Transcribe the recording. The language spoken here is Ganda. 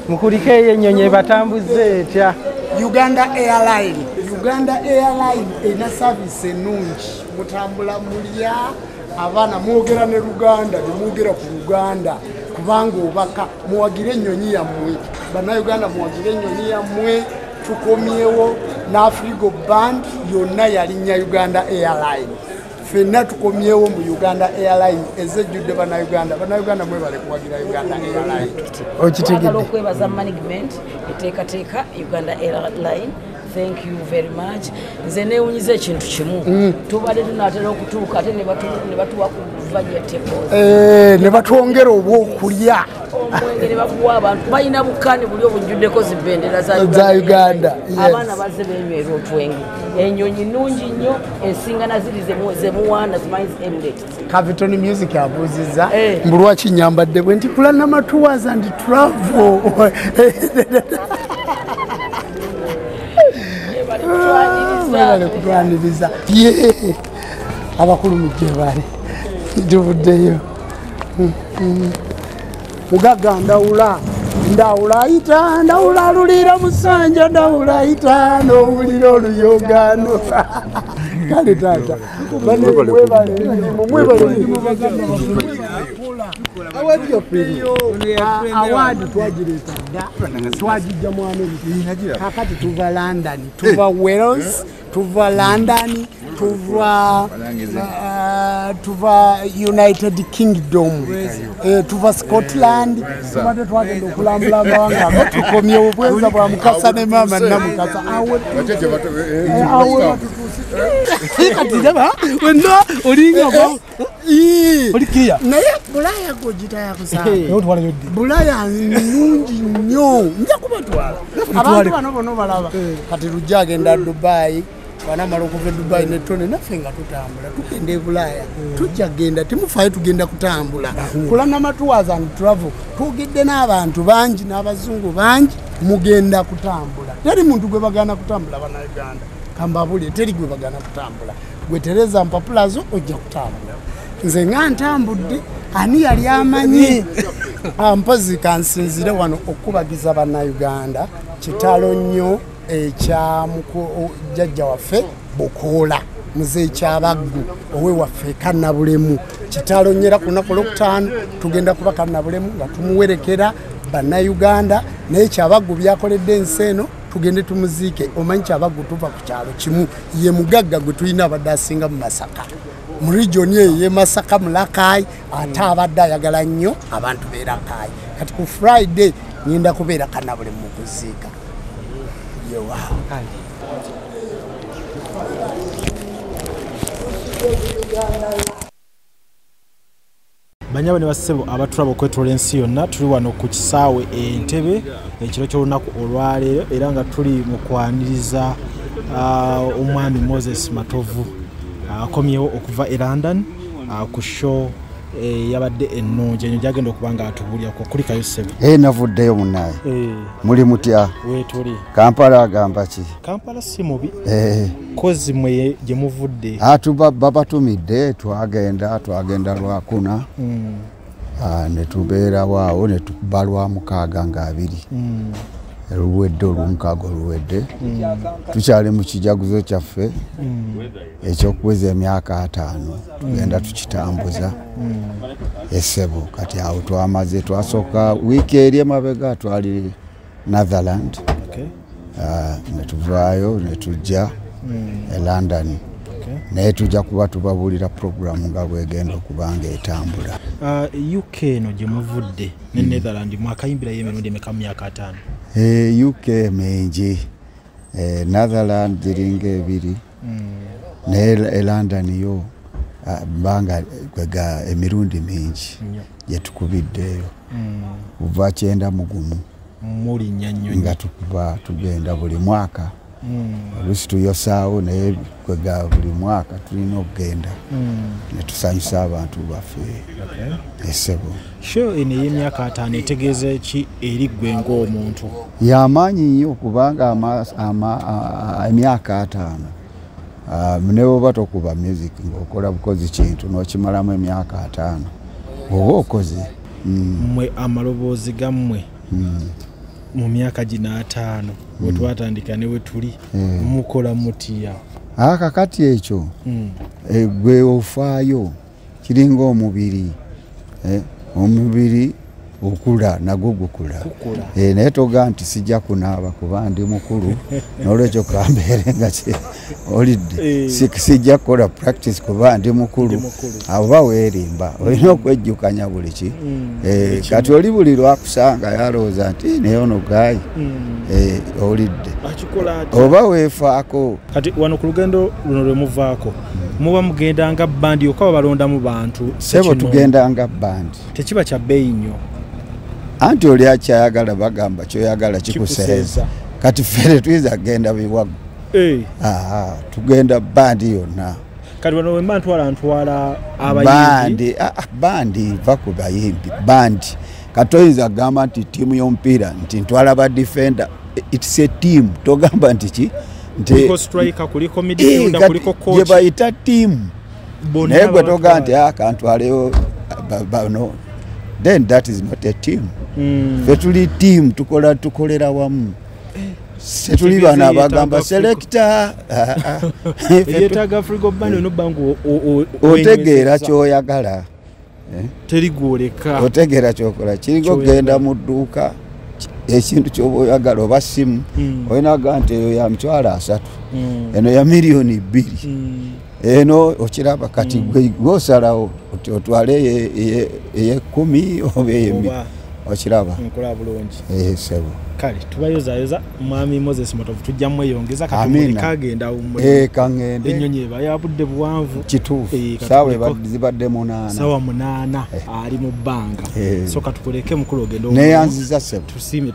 Mukulikeyo ennyonyi ebatambuze etya? Uganda Airline. Uganda Airline erina service ennungi, mutambula mulya abaana mwogera ne Luganda, temwogera ku Luganda kubanga obaka. Muwagire ennyonyi yammwe Bannayuganda, muwagire ennyonyi yammwe. Tukomyewo n'Afrigo Band yonna yalinnya Uganda Airline. Ffenna tukomyewo mu Uganda Airline ezejjudde Bannayuganda. Bannayuganda mwebale kuwagira Uganda Airline. Okitegedde. Okwebaza management eteekateeka Uganda Airline. Thank you very much. Nze neewunyiza ekintu kimu, tubadde tunaatera okutuuka ate ne batuwa ku vegetables, ne batwongera obwokulya, omwenge ne baguwa abantu. Balina bukaani buli obujjuddeko zibendera za Uganda. Abaana bazze benywera otwenge. Ennyonyi nnungi nnyo, esinga na ziri zemuwaana zimanyi Emirates. Capital Music abuuzizza mbu lwaki nyambadde bwe nti Kulanama Tours and Travel. Mwebale kutwaniriza. Abakulu mujje bale tuvuddeyo. Mugagga ndawula ndawula ayita ndawula alulira musanja ndawula ayita n'owulira oluyogano. Kale taata mwebale emirimu, mwebale emirimu baganda baffe. Award twagireeta dda, twagijja mu America. Kakati tuva London, tuva Wales, tuva London, tuva United Kingdom, tuva Scotland. Tubadde twagenda okulambula amawanga ago, tukomyewo. Obweza bwa Mukasa ne maama Namukasa. Awo kati raba wenna olinga olikiya naye Bulaya gogita yakusanga. Bulaya nnungi nnyo, nja kubatwala abantu bano bonna balaba. Kati lujja agenda Dubai, wanamala okuva e Dubai netone naffe nga tutambula tugenda e Bulaya. Tujja genda, temufaayo, tugenda kutambula. Kulanama Tours and Travel twogedde n'abantu bangi n'abazungu bangi, mugenda kutambula. Teri muntu gwe bagana kutambula. Bannayuganda kambabulye, teri gwe bagana kutambula. Gwe tereza mpapula zo ojja kutambula. Nze nga ntambudde, ani yali amanyi? Mpozi kansinzire wano okubagiza Bannayuganda. Kitalo nnyo ekya jjajja waffe Bukoola Muzeeyi Kyabaggu owe waffe Kannabulemu. Kitalo nnyo, era ku lunaku olwokutaano tugenda kuba Kannabulemu nga tumuwerekera Bannayuganda. Naye Kyabaggu byakoledde ensi eno, tugende tumuziike. Omanyi Kyabaggu tuva ku kyalo kimu, ye mugagga gwe tulina abadde asinga mu Masaka, mu region eyo ye Masaka Mulakayi, ate abadde ayagala nnyo abantu b'e Rakai. Kati ku Friday ngenda kubeera Kannabulemu mu kuziika. Yewa. Banyabo ne bassebo abatulaba okwetoola ensi yonna, tuli wano ku kisaawe Entebe ekiro ky'olunaku olwaleero, era nga tuli mu kwaniriza omwami Moses Matovu akomyewo okuva e London ku show yabadde ennungi enyo gyagenda okuba nga atubuulirako. Kulikayo ssebo. Navuddeyo munnaye. Muli mutya? Weetuli. Kampala agamba ki? Kampala si mubi, kozi mwe gye muvudde. Babatumidde, twagenda Lwakuna, ne tubeerawo awo ne tukuba Lwamukaaga nga 2 oluwedde, olwomukaaga oluwedde. Tukyali mu kijaguzo kyaffe ekyokuweza emyaka 50, tugenda tukitambuza essebo. Kati awo twamaze, twasooka wiiki eri emabega twali Netherland, ne tuvaayo ne tujja e London. Naye tujja kuba tubabuulira puroguramu nga bwegenda okuba nga etambula. UK eno gye muvudde ne Netherland mwakayimbirayo emirundi emeka mu myaka 50? UK mingi, Netherland ziringa 2, naye e London yo mbanga kwega emirundi mingi gyetukubiddeeyo kuva 91 mulinnya nnyonyi nga tukuba tugenda buli mwaka. Oluusi tuyosaawo, naye kwega buli mwaka tulina okugenda ne tusanyusa abantu baffe essebo. Show eno ey'emyaka 50 etegeeza ki eri ggwe ng'omuntu? Yamaanyi nnyo kubanga emyaka 50 Ne bw'oba tokuba music ng'okola bukozi kintu n'okimalamu emyaka 50 oba okoze. Mmwe amaloboozi gammwe mu myaka gino 50 bwe twatandika ne we tuli mukola mutya? Kakati ekyo gwe ofaayo kiringa omubiri, omubiri okula nagwo gukula, naye toga nti sijja kunaaba kuba ndi mukulu n'olwekyo kambeere nga olidde, sijja kukola practice kuba ndi mukulu. Abo weerimba, olina okwejjukanya buli ki. Kati oli buli lwakusanga yalowooza nti naye ono gaayi olidde oba weefaako. Kati wano ku lugendo luno lwe muvaako muba mugenda nga bandi okaba balondamu bantu? Sebo tugenda nga bandi, tekiba kya bbeeyi nnyo. Anti oli akyayagala bagamba kyoyagala kikuseeza. Kati ffe tuyinza kugenda biwago, tugenda bandi yonna. Kati wano wemba ntwala abayimbi bandi va ku bayimbi bandi. Kati oyinza kugamba nti ttiimu y'omupiira nti ntwala ba defender, it's a team. Togamba nti ki kuliko striker, kuliko midfielder, kuliko coach, gye bayita ttiimu. Naye gwe togamba nti kantwaleyo bano, then that is not a team. Ffe tuli team, tukolera wamu. Tetuli bano abagamba selector. Yeetaaga Afrigo Band onobba nga otegeera kyoyagala, teri gwoleka, otegeera kyokola. Kiringa okugenda mu dduuka ekintu kyoba oyagala oba simu, olina kugamba nti eyo ya 30,000, eno ya 2 million, eno okiraba. Kati gwosalawo otwale ey'ekumi oba ey'emi, okiraba. Nkola bulungi. Sebo. Kale tubayozayoza mwami Moses Matovu, tujja mweyongeza katumuleka agenda awummule. Kaŋŋende. Ennyonyi eba yabudde buwanvu. Kituufu. Saawa zibadde 8. Saawa 8 ali mu bbanga. So katukuleke mukulu ogende. Neeyanziza ssebo. Tusiime.